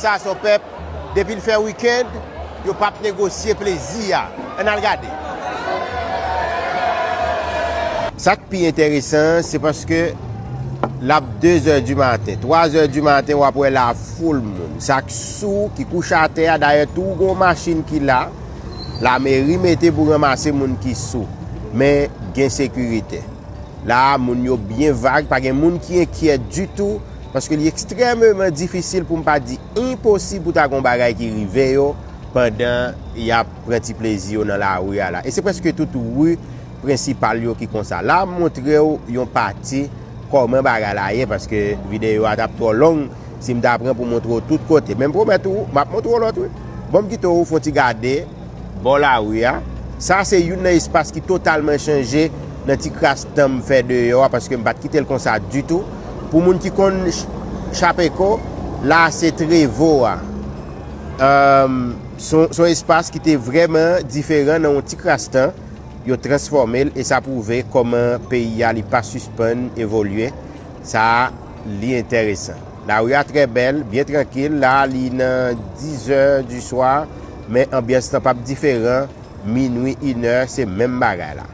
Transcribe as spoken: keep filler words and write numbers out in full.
Sa se yon pèp, depi l fè wikenn, yo p ap negosye plezi a. Ann al gade. Sa k pi enteresan, se paske l ap de zè di maten, twa zè di maten, w ap wè la foul moun. Sa k sou, ki kouche atè a, dayè tou gen yon machin ki la, lameri mete pou ranmase moun ki sou. Men gen sekirite. La a, moun yo byen vag, pa gen moun ki enkyè ditou, paske li ekstrèmeman difisil, pou m pa di enposib, pou ta gen yon bagay ki rive yo pandan y ap pran ti plezi yo nan lari a la. E se prèske tout ri prensipal yo ki konsa. La, m montre w yon pati kòman bagay la ye, paske videyo a t ap twò long si m ta pran pou montre w tout kote. Men m pwomèt ou, m ap montre w lòt, wi. Bon, m kite w fè yon ti gade bò lari a. Sa se youn nan espas ki totalman chanje nan ti kras tan m fè deyò a, paske m pa t kite l konsa ditou. Pou moun ki konn Ch-, Chapeko, la se Trevo a. Èm, se yon, se yon espas ki te vrèman diferan nan yon ti kras tan. Yo transfòme l e sa pwouve kòman peyi a li pa sispann evolye. Sa a, li enteresan. Lari a trè bèl, byen trankil. La, li nan dizè di swa, men anbyans lan p ap diferan minwi, inè, se menm bagay la.